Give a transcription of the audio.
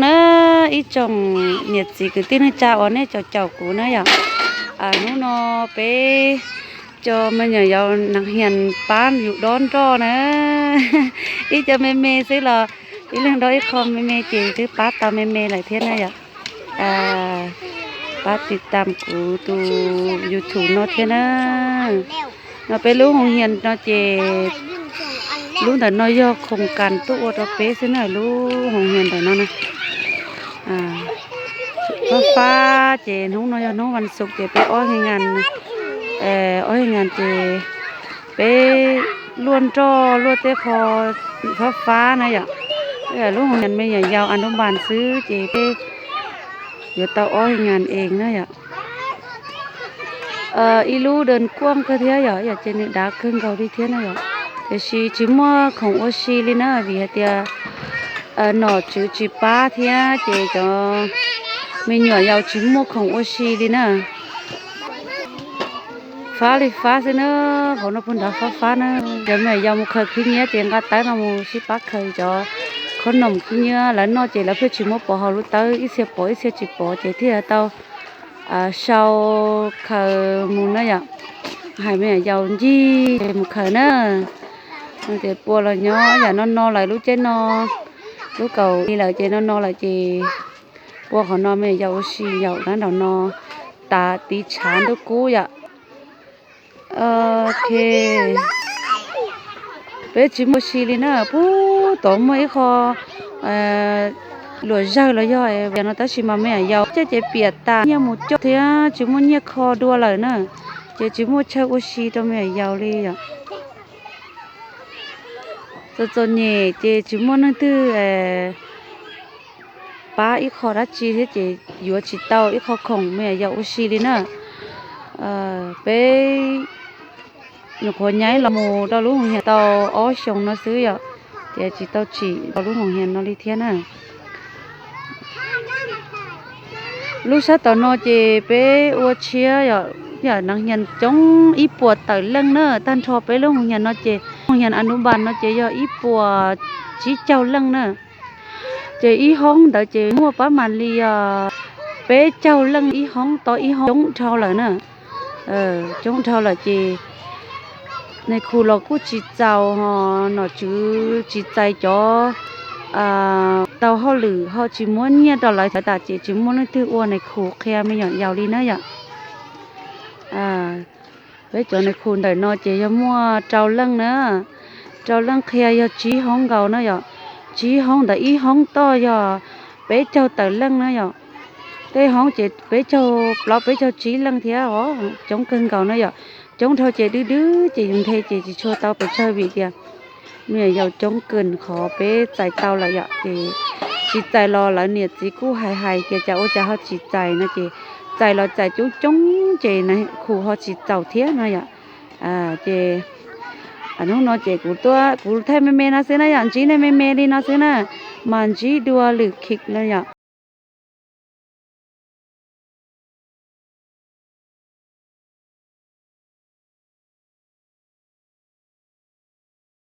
Na, ib tsoom niam txiv kwv tij neej tsa uas nej caum caum kuv na yom. Hnub no peb cov me nyuam yaus Nab Hias pab yus dob nroj na. Ib co me me xwb los ib leeg dob ib qho me me ces twb pab tau me me lawm thiab na yom. Pab tiv tam kuv tus YouTube no thiab na. No peb lub hoos hias no ces lub ntawm no yog khoom kas tuaj ua rau peb xwb na, lub hoos hias ntawm no na. Fab fab ces hnub no yog hnub vas xuv ces peb ob his ngas, ob his ngas ces peb luaj nroj luaj tej qho fab fab na yom. Lub hoos hias me nyuam yaus Anus Npas xwb ces peb yuav tau ob his ngas ees na yom. Ib lub dawm kuaj kawg thiab yom, yom ces nws dav kawg nkaus li thiab na yom. Tiam sis tsis muaj khoom ua si li na vim hais tias nom tswv tsis pab thiab ces cov me nyuam yaus tsis muaj khoom ua si li na. Fab li fab xwb na, hauv no puag nrad fab fab na. Cov me nyuam yaus mus khaws khib nyiab ces nqa tawb no mus sib pab khaws cov khoom noj khib nyiab lawv noj ces lawv pheej tsis muab pov hauv lub tawb, ib txhia pov ib txhia tsis pov ces thiaj tau sau khaws mus na yom. Hais me nyuam yaus ncig mus khaws na. Ces pua los nyob yam no no lawm lub caij no, lub kaum ib lawm ces no no lawm ces pua qhov no me nyuam yaus ua si yaum nab nraum no tas tiv tshav ntuj kub yom. Ok, peb tsis muaj ua si li na, puag tod muaj ib qho luam zawg los yog no tab sis mas me nyuam yaus coj ces piam tas nyiaj mus coj thiab tsis muaj nyiaj kho dua lawm na, ces tsis muaj chaw ua si rau me nyuam yaus li yom. Txom txom nyem ces tsis muaj leej twg pab ib qho dab tsi thiab ces yuav tsis tau ib qho khoom me nyuam yaus ua si li na. Peb nyuam qhuav nyaib los mus rau lub hoos hias tau ob xyoos no xwb yom, ces tsis tau tsim rau lub hoos hias no li thiab na. Lub sab tom no ces peb ua tshiab yom, yam Nab Hias coob ib puas tawm leej na, tag nrho peb lub hoos hias no ces, hoos hias Anus Npas no ces yog ib puas tsib caug leej na. Ces ib hoob ntawd ces muaj pab mam li peb caug leej ib hoob, tau ib hoob coob dhau lawm na. Coob dhau lawm ces nais khu los kuj tsis txaus ho nom tswv tsis txais cov tau hauj lwm ho tsis muab nyiaj rau lawv tas ces tsis muaj leej twg ua nais khu qhia me nyuam yaus li na yom. Peb cov nais khu ntawm no ces yog muaj rau leej na, rau leej qhia yog tsib hoob nkaus na yom. Tsib hoob ntawd ib hoob toj yog peb caug tawm leej na yom. Tej hoob ces peb caug plaub peb caug tsib leej thiab os, coob kawg nkaus na yom. Coob dhau ces dwb dwb ces yus nthe ces tsis tshua tau pes tsawg vim tias me nyuam yaus coob kawg qhov peb txais tau lawm yom. Ces tsis txais los lawv niam txiv kuj hais hais tias cas ua cas ho tsis txais no ces txais los txais coob coob ces nais khu ho tsis txaus thiab no yom. Ces hnub no ces kuv tuaj kuv thaij me me no xwb na yom, ntsib nej me me li no xwb na, mas ntsib dua lwm khij no yom.